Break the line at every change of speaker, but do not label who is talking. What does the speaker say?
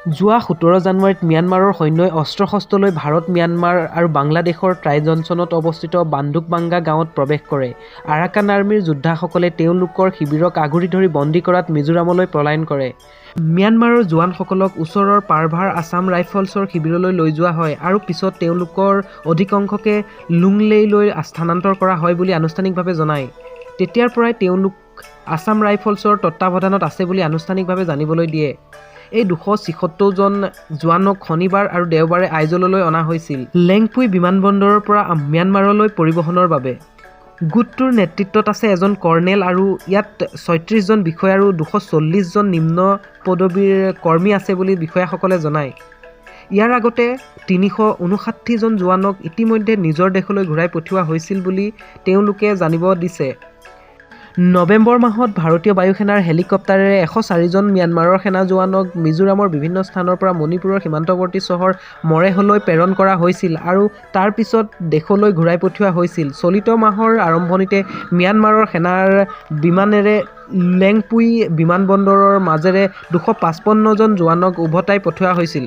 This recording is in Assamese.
যোৱা 17 জানুৱাৰীত ম্যানমাৰৰ সৈন্যই অস্ত্ৰ-শস্ত্ৰ লৈ ভাৰত, ম্যানমাৰ আৰু বাংলাদেশৰ ট্ৰাইজংচনত অৱস্থিত বান্দুকবাংগা গাঁৱত প্ৰৱেশ কৰে। আৰাকান আৰ্মীৰ যোদ্ধাসকলে তেওঁলোকৰ শিবিৰক আগুৰি ধৰি বন্দী কৰাত মিজোৰামলৈ পলায়ন কৰে। ম্যানমাৰৰ জোৱানসকলক ওচৰৰ পাৰ্ভাৰ আছাম ৰাইফলছৰ শিবিৰলৈ লৈ যোৱা হয় আৰু পিছত তেওঁলোকৰ অধিকাংশকে লুংলেইলৈ স্থানান্তৰ কৰা হয় বুলি আনুষ্ঠানিকভাৱে জনায়। তেতিয়াৰ পৰাই তেওঁলোক আছাম ৰাইফলছৰ তত্বাৱধানত আছে বুলি আনুষ্ঠানিকভাৱে জানিবলৈ দিয়ে। এই 276 জন জোৱানক শনিবাৰ আৰু দেওবাৰে আইজললৈ অনা হৈছিল, লেংপুই বিমানবন্দৰৰ পৰা ম্যানমাৰলৈ পৰিবহণৰ বাবে। গোটটোৰ নেতৃত্বত আছে এজন কৰ্ণেল আৰু ইয়াত 36 জন বিষয়া আৰু 240 জন নিম্ন পদবীৰ কৰ্মী আছে বুলি বিষয়াসকলে জনায়। ইয়াৰ আগতে 359 জন জোৱানক ইতিমধ্যে নিজৰ দেশলৈ ঘূৰাই পঠিওৱা হৈছিল বুলি তেওঁলোকে জানিব দিছে। নৱেম্বৰ মাহত ভাৰতীয় বায়ুসেনাৰ হেলিকপ্টাৰেৰে 104 জন ম্যানমাৰৰ সেনা জোৱানক মিজোৰামৰ বিভিন্ন স্থানৰ পৰা মণিপুৰৰ সীমান্তৱৰ্তী চহৰ মৰেহলৈ প্ৰেৰণ কৰা হৈছিল আৰু তাৰ পিছত দেশলৈ ঘূৰাই পঠিওৱা হৈছিল। চলিত মাহৰ আৰম্ভণিতে ম্যানমাৰৰ সেনাৰ বিমানেৰে লেংপুই বিমানবন্দৰৰ মাজেৰে 255 জন জোৱানক উভতাই পঠিওৱা হৈছিল।